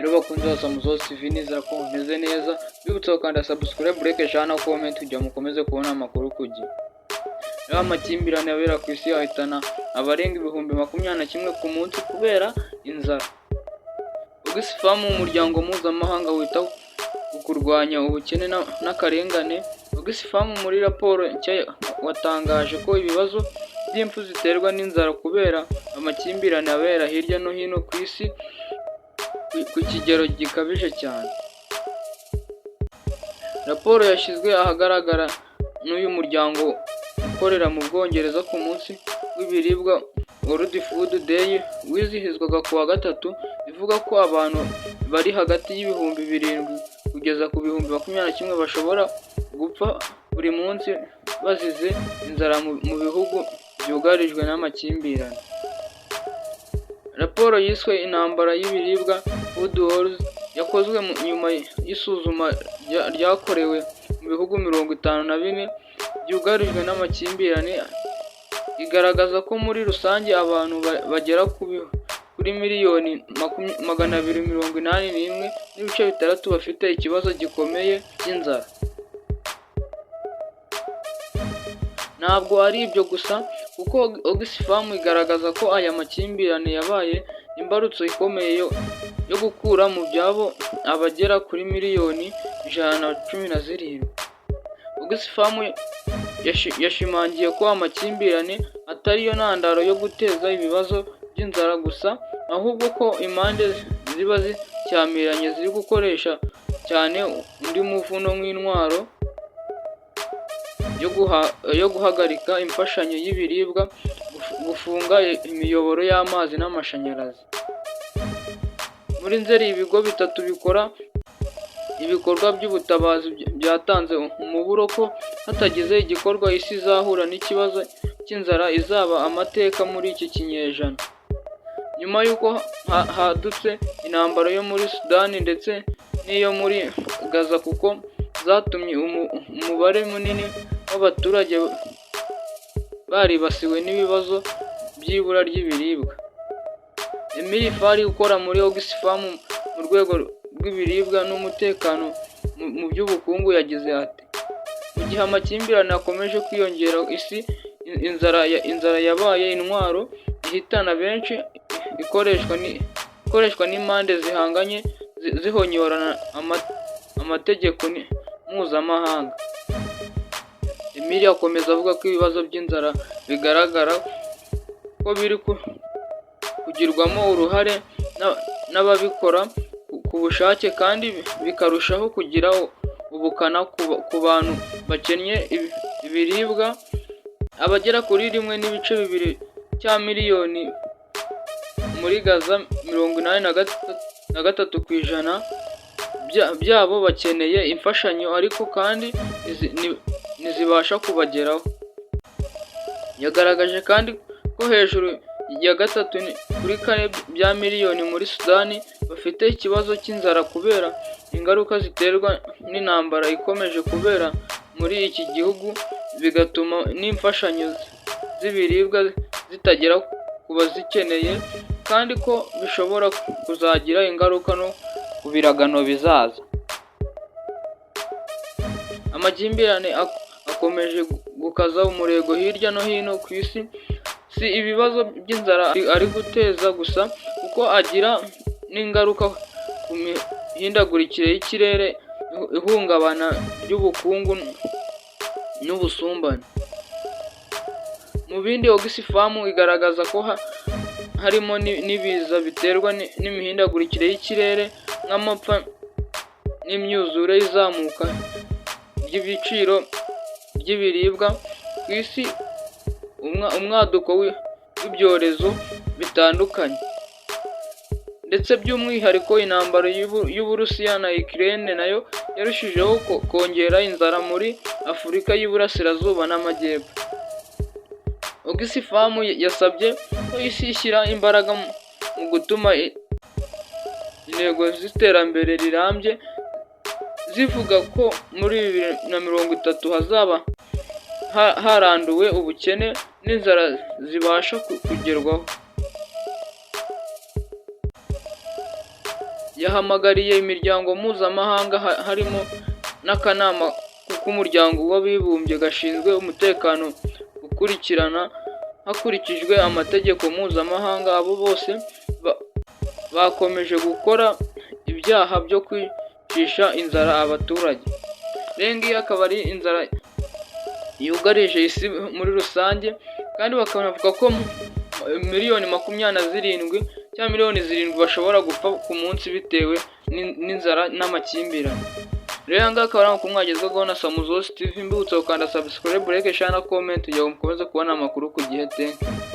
Rero bakunzi ba Samuzosi TV, nizera ko mumeze neza. Bibutsa gukanda subscribe, like, share na comment kugira ngo mukomeze kubona amakuru ku gihe. Rero amakimbirane abera ku isi ahitana abarenga 21,000 ku munsi kubera inzara. Oxfam, umuryango mpuzamahanga wita ku kurwanya ubukene n'akarengane, Oxfam, muri raporo nshya watangaje ko ibibazo by'impfu ziterwa n'inzara kubera amakimbirane abera hirya no hino ku isi ku kigero gikabije cyane. Raporo yashyizwe ahagaragara n'uyu muryango ukorera mu Bwongereza ku munsi w'ibiribwa, World Food Day, wizihizwaga ku wa gatatu, ivuga ko abantu bari hagati y'ibihumbi 7 kugeza ku 21,000 bashobora gupfa buri munsi bazize inzara mu bihugu byugarijwe n'amakimbirane. Raporo yiswe "Intambara y'ibiribwa", Food Wars, yakozwe nyuma y'isuzuma ryakorewe mu bihugu 54 byugarijwe n'amakimbirane, igaragaza ko muri rusange abantu bagera kuri miliyoni 281.6 bafite ikibazo gikomeye cy'inzara. Ntabwo ari ibyo gusa, kuko Oxfam igaragaza ko aya makimbirane yabaye imbarutso ikomeye yo gukura mu byabo abagera kuri miliyoni 117. Oxfam yashimangiye ko amakimbirane atari yo ntandaro yo guteza ibibazo by'inzara gusa, ahubwo ko impande ziba zishyamiranye ziri gukoresha cyane undi muvuno nk'intwaro yo guhagarika imfashanyo y'ibiribwa, gufunga imiyoboro y'amazi n'amashanyarazi. Muri Nzeri, ibigo bitatu bikora ibikorwa by'ubutabazi byatanze umuburo ko hatagize igikorwa isi izahura n'ikibazo cy'inzara izaba amateka muri iki kinyejana. Nyuma y'uko hadutse intambara yo muri Sudani ndetse n'iyo muri Gaza, kuko zatumye umubare munini w'abaturage baribasiwe n'ibibazo by'ibura ry'ibiribwa. Emily Fari, ukora muri Oxfam mu rwego rw'ibiribwa n'umutekano mu by'ubukungu, yagize ati: "Mu gihe amakimbirane akomeje kwiyongera isi, inzara yabaye intwaro ihitana benshi ikoreshwa n'impande zihanganye zihonyorana amategeko mpuzamahanga." Emily akomeza avuga ko ibibazo by'inzara bigaragara ko biri kugirwamo uruhare n'ababikora ku bushake, kandi bikarushaho kugira ubukana ku bantu bakennye ibiribwa. Abagera kuri 1.2 cya miliyoni muri Gaza, 83% byabo bakeneye imfashanyo, ariko kandi ntizibasha kubageraho. Yagaragaje kandi ko hejuru ya gatatu kuri kane bya miliyoni muri Sudani bafite ikibazo cy'inzara kubera ingaruka ziterwa n'intambara ikomeje kubera muri iki gihugu, bigatuma n'imfashanyo z'ibiribwa zitagera ku bazikeneye, kandi ko bishobora kuzagira ingaruka no ku biragano bizaza. Amakimbirane akomeje gukaza umurego hirya no hino ku isi. Si ibibazo by'inzara ari guteza gusa, kuko agira n'ingaruka ku mihindagurikire y'ikirere, ihungabana ry'ubukungu n'ubusumbane. Mu bindi Oxfam igaragaza ko harimo n'ibiza biterwa n'imihindagurikire y'ikirere nk'amapfa n'imyuzure, izamuka ry'ibiciro by'ibiribwa ku isi, umwaduko w'ibyorezo bitandukanye, ndetse by'umwihariko intambara y'Uburusiya na Ukraine nayo yarushijeho kongera inzara muri Afurika y'Iburasirazuba n'Amajyepfo. Oxfam yasabye ko isi ishyira imbaraga mu gutuma intego z'iterambere rirambye zivuga ko muri 2030 hazaba haranduwe ubukene n'inzara zibasha kugerwaho. Yahamagariye imiryango mpuzamahanga, harimo n'akanama k'Umuryango w'Abibumbye gashinzwe umutekano, gukurikirana hakurikijwe amategeko mpuzamahanga abo bose bakomeje gukora ibyaha byo kwicisha inzara abaturage. Rero ngiyi akaba ari inzara yugarije isi muri rusange, kandi bakanavuga ko miliyoni 27 cyangwa miliyoni 7 bashobora gupfa ku munsi bitewe n'inzara n'amakimbirane. Rero aya ngaya akaba ari amakuru mwagezweho na Samuzosi TV. Mbibutsa gukanda subscribe, like, share na comment kugira ngo mukomeze kubona amakuru ku gihe. Thank you.